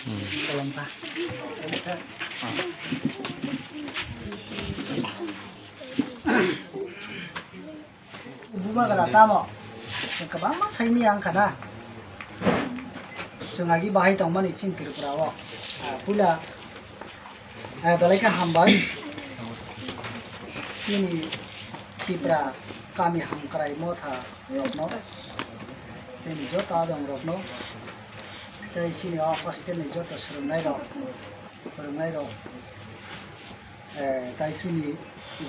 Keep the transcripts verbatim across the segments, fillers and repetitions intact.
Kolomkha. Bubagra tamo? Chwng kwbangma saimanya wngkha na. Chwng agi bahai tongmani chini Tripura o. Ah, puila, eh, belai khe hambai. Chini Tripura kami hamkrai motha rokno, chini joto adong rokno, tei chini o hostel ni joto swrwngnai rok, phwrwngnai rok, eh, tei chini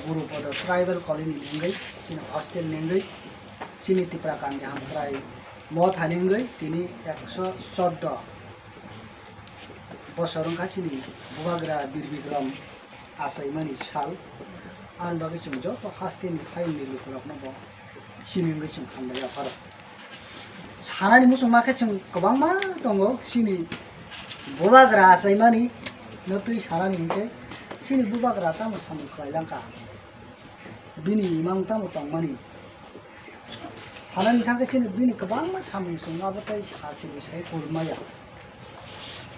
Gurupodo Tribal Colony ni wngwi, chini hostel ni wngwi, chini Tripura kami hamkrai motha ni wngwi tini ekso chordo bosor wngkha chini Bubagra Bir Bikram achaimani sal. Aboni bagwi chwng joto hasteni hayungni lukurokno bo sini wngwi chwng hambai yapharo. Sanani muchungma khe chwng kwbangma tongo chini Bubagra achaimani no twi sanani hinkhe chini Bubagra tamo samung khlai langkha. Bini imang tamo tongmani. Sanani thangkhe chini bini kwbangma samung chwng abo tei sa chini sai kwrwngmaya.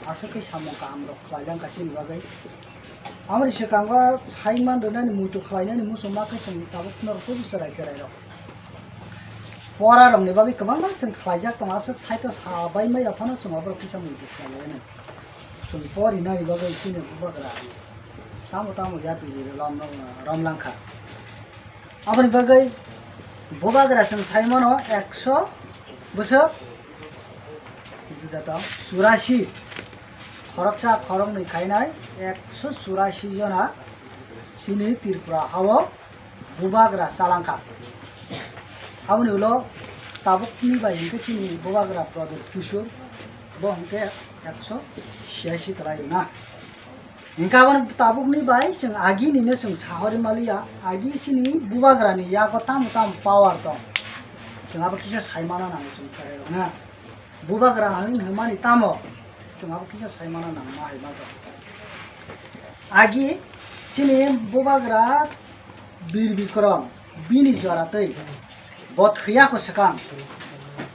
Aswk khe samung kaham rok khlai langkha chini bagwi. Aboni swkango sai man rwnani muitu khlainani muchungma khe chwng tabuk norok tubu chwrai chwrai rok. Pora rokni bagwi kwbangma chwng khlaijak tongo, aswk saito sa bai maya phano chwng aborok kisa muitu khlailainai. Chwng porinani bagwi chini Bubagra tamo tamo yapiri rom, rom langkha. Aboni bagwi Bubagra chwng sai mano ekso bwswk churasi, khoroksa khoroknwi khainai ekso churasi jona chini Tripura hao Bubagra chalangkha. Aboni ulo tabukni bai hinkhe chini Bubagra Pradyot Kishore bo hinkhe ekso churasi kwlaio na. Hinkhe aboni tabukni bai chwng agini no chwng sahori maliya, agi chini Bubagrani yago tamo tamo power tong. Chwng abo kisa saimana nango chwng chwrairok na. Bubagra hwn hwnmani tamo? Chwng abo kisa saimana nango ma hai ma tong. Agi chini Bubagra Bir Bikram bini jora twi bo thwiya kho swkang.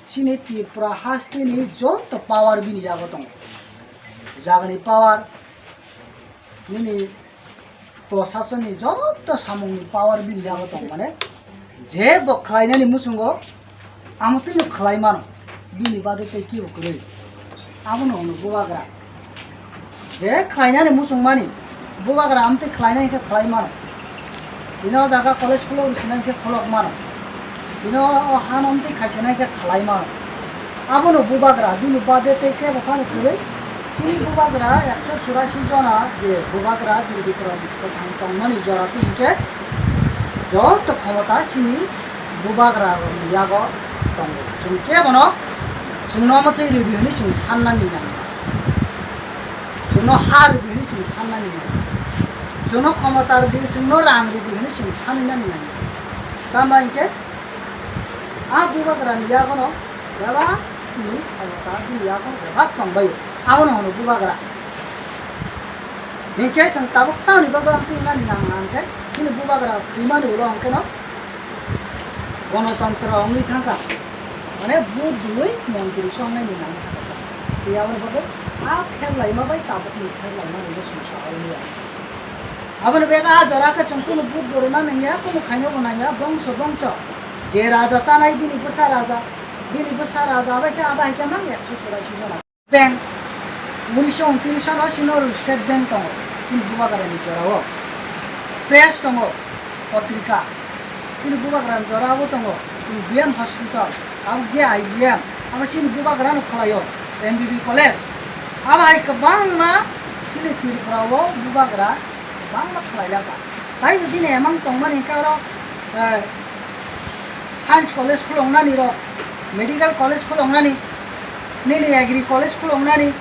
Chini Tripura hasteni joto power bini yago tongo. Jagani power, nini prosasonni joto samungni power bini yago tong mane, je bo khlainani muchungo amotwino khlai mano, bini bade tei kibo kwrwi. Abono hwno Bubagra. Je khlainani muchungmani, Bubagra amtwi khlainai khe khlai mano. Bini o jaga college khulok sinai khe khulok mano. Bini o, o han amtwi khaisinai khe khlai mano. Abono Bubagra, bini bade tei kebo phano kwrwi. Chini Bubagra ekso churasi jona je Bubagra Bir Bikram kwthang tongmani jora twi hinkhe joto khomota chini Bubagra rokni yago tongo. Chwng kebono chwngno mwtwi rwdi hwnwi chwng sannani nango. Chwngno ha rwdi hwnwi chwng sannani nango. Chwngno khomota rwdi, chwngno rang rwdi hwnwi chwng saninani nango. Tamo hinkhe a Bubagrani yagono bebak ni khomota bini yago bebak tongbaio. Abono hwno Bubagra. Hinkhe chwng tabuk tamoni bagwi ang twi nani nang nang khe chini Bubagra thwimani ulo hwnkhe no Gonotontro wngwi thangkha, mane vote rwui montri se wngnaini nangkha. Tei aboni bagwi a pherlaima bai tabukni pherlaima rwui chwng saui ya. Aboni bagwi a jora khe chwng kunu vote bo rwna nangya, kunu khaina bo nangya, bongso bongso je raja chanai bini bwsa raja, bini bwsa raja bai khe abo hai khe mang ekso churashi jona. Bank, unisho untris salo chini oro State Bank tongo, chini Bubagrani jorao. Press tongo, potrika, chini Bubagrani jorao tongo, chini B M Hospital, abo je I G M, abo chini Bubagrano khwlaio, M B B College. Abo hai kwbangma chini Tripura o Bubagra kwbangma khwlailaka. Taibo bini emang tongmani hwnkhe oro, eh, Science College khuloknani rok, Medical College khuloknani, nini Agri College khuloknani,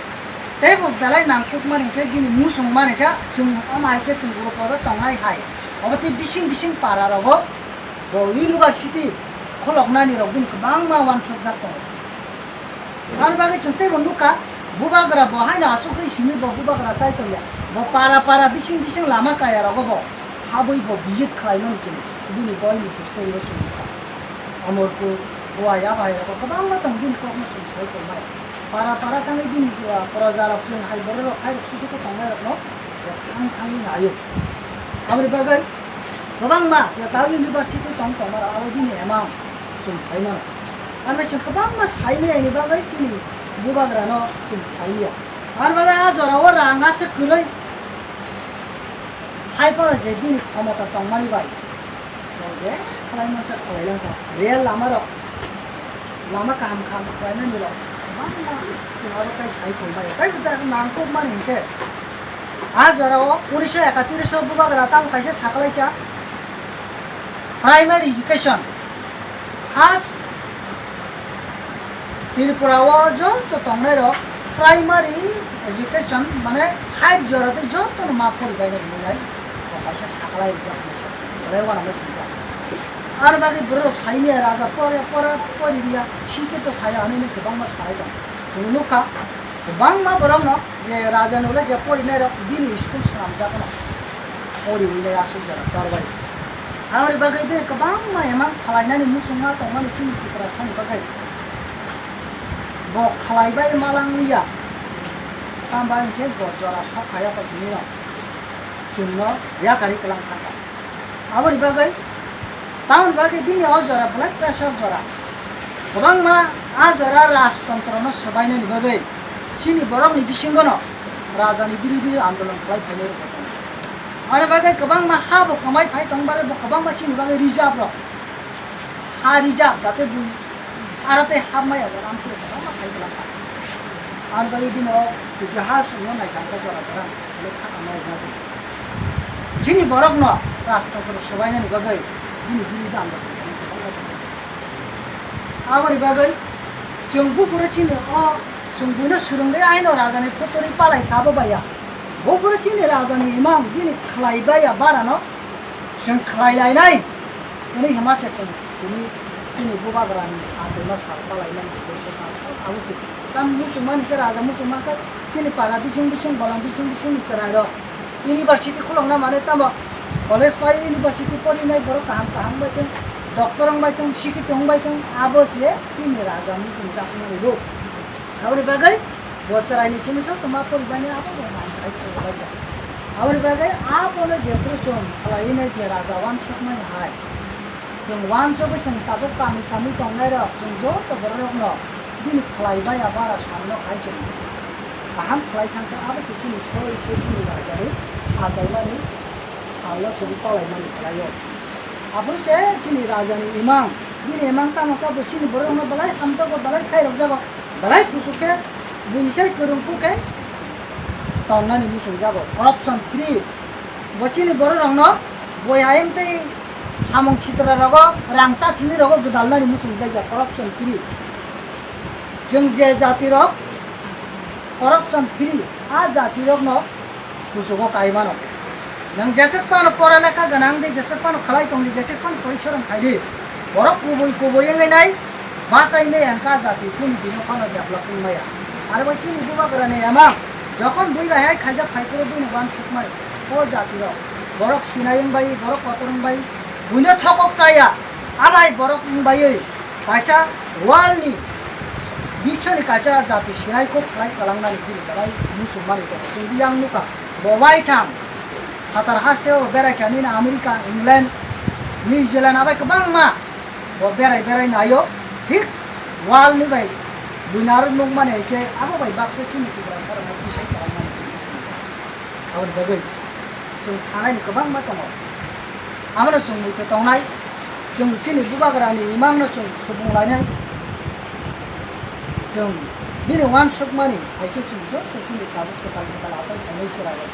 teibo belai nangkukmani hwnkhe bini muchungmani khe chwng omo hai khe chwng Gurupodo tongnai hai. Obo tei bising bising para rogo bo University khuloknani rok bini kwbangma uansukjak tongo. Aboni bagwi chwng teibo nukha, Bubagra bo haino aswk khe simi bo Bubagra chai tongya. Bo para para bising bising lama chaya rogo bo habwi bo visit khlaimani chwng bini boini history o chwng nukha. Amarpur, Buai ya bai rok kwbangma tong bini kokno chwng sai tongnai. Para para thangwi bini, ah, proja rok chwng hai borok rok hai rok susu khe tongnai rokno bo thang thangwi naio. Aboni bagwi kwbangma je ta university tong tongma rok abo bini emang chwng sai mano. Aroni chwng kwbangma sai maya ni bagwi chini bubagra no chwng sai maya. Aroni bagwi a jora o rang aswk kwrwi hai phano je bini khomota tongmani bai. Chwng je khlai mansa khlai lang kha. Rail lama rok, lama kaham kaham khlai nani rok kwbangma chwng abo tei sai tong bai. Tei bo jak nangkuk mani hinkhe, a jora o unisho ekatris o bubagra tamo kaisa saklai kha primary education. First Tripura o joto tongnai rok primary education mane five jora tei joto no ma pori bai nai hinwi nai bo kaisa saklai rijak hinwi sa. Belai uanama singsa. Ar bagwi borok rok sai maya raja pore pore pori riya sikhe to khaya hinwi kwbangma sai tong. Chwng nukha kwbangma borok no je raja ni ulo je porinai rok bini school swnamjak no pori hinwi aswk jora torbai. Aboni bagwi bini kwbangma emang khlainani muchungma tongmani chini Tiprasani bagwi. Bo khlaibai malang liya. Tamo hinkhe bo jora sok phaiya kho sini no. Chwngno yakari kwlang thangkha. Aboni bagwi, tamoni bagwi bini o jora belai pressure jora. Kwbangma a jora rajtontro no swbainani bagwi chini borokni bisingo no rajani birodhi andolon khlai phainai rok tongo. Aro bagwi kwbangma ha bo kwmai phai tong bagwi bo kwbangma chini bagwi reserve rok. Ha reserve jate bui aro tei hapmaya bo amtwi kwbangma khai kwlangkha. Aro bagwi bino itihas wngno naithangkha jora jora le kha amai bagwi. Chini borokno rajtontro swbainani bagwi bini bini dan rok kwbangma tongo. Aboni bagwi chwng buphuru chini o chwng buino swrwngwi aino rajani phutorwi palai kha bo baya. Buphuru chini rajani imang bini khlai baya barano chwng khlai lainai. Hwnwi hima se chwng tini chini bubagrani achaima sal palaimani abo se. Tam muchungmani khe raja muchungma khe chini para bising bising bolong bising bisingni chwrairok university khulokna mane tamo college pai university porinai borok kaham kaham bai thung, doctor wng bai thung, sikhi tong bai thung, abo se chini raja muchungjakmani rw. Aboni bagwi bo chwraini simi joto ma poribaini abo bo nang khai tonglaijak. Aboni bagwi abono jephuru chwng khlaiwi nai je raja uansukmani hai. Chwng uansugwi chwng tabuk kami kami tongnairok chwng joto bororokno bini khlai baya bara samno khai chwng kaham khlai thangkha abo se chini soi soi chini rajani achaimani salno chwng palaimani khlaio. Aphuru se chini rajani imang, bini imang tamo khe bo chini bororokno belai hamjago, belai khairokjago, belai kuchuk khe, buini sai kwrwngkuk khe tongnani muchungjago, corruption free. Bo chini bororokno boi ayang tei samung sitra rogo rang chathini rogo gwdalnani muchungjakya, corruption free. Chwng je jati rok corruption free, a jati rokno kuchugo kai mano. Nwng jeswk phano pora lekha gwnang di, jeswk phano khlai tong di, jeswk phano porisorom khai di, borok kubui kubui wngwi nai bachai maya wngkha jati, kunu dino phano develop wng maya. Aro bai chini bubagrani emang jokhon bui bai hai khaijak phai phuru buino uansukmai o jati rok, borok sinai wng bai, borok kotor wng bai, buino thokok chaya, abai borok wng baiwi kaisa world ni, biswni kaisa jati sinai kok khlai kwlangnani bini belai muchungmani tongo. Chwng biyang nukha, bo waitham phatar hasteo berai kha nini America, England, New Zealand abai kwbangma bo berai berai naio. Thik world ni bai buinar nukmani hai khe abo bai baksa chini Tiprasa rokno bisai kwlangnani. Aboni bagwi chwng sanaini kwbangma tongo. Abono chwng muitu tongnai, chwng chini bubagrani imangno chwng subung lainai. Chwng bini uansukmani hai khe chwng joto chini tabuk kwtal kwtal achai phainai chwrairok,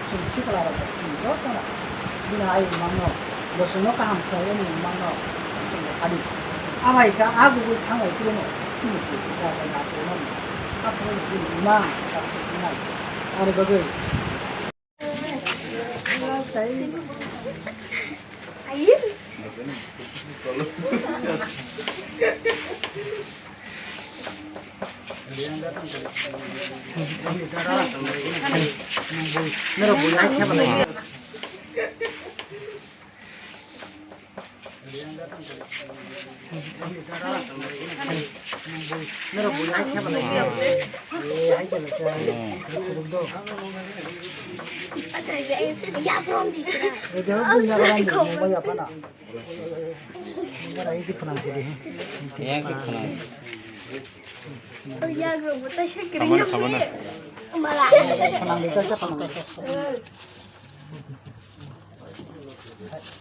chwng sikla rok, chwng jotono bini ai imangno, bosongno kaham khlainani imangno chwng phadi. Abai kha a gugui thanglai phuru no chini chini rajani achaimani. Aphuru bini imang chwng swswngnai. Ani bagwi Yang ke khwnang. Khamana, khamana.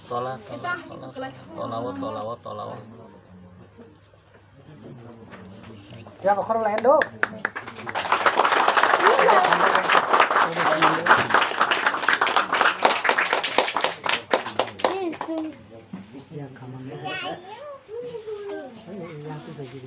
Tola, tola, tola. Tola o, tola o, tola o. Ya, bakhor lain do. Ya, kaman. Ya, tu lagi.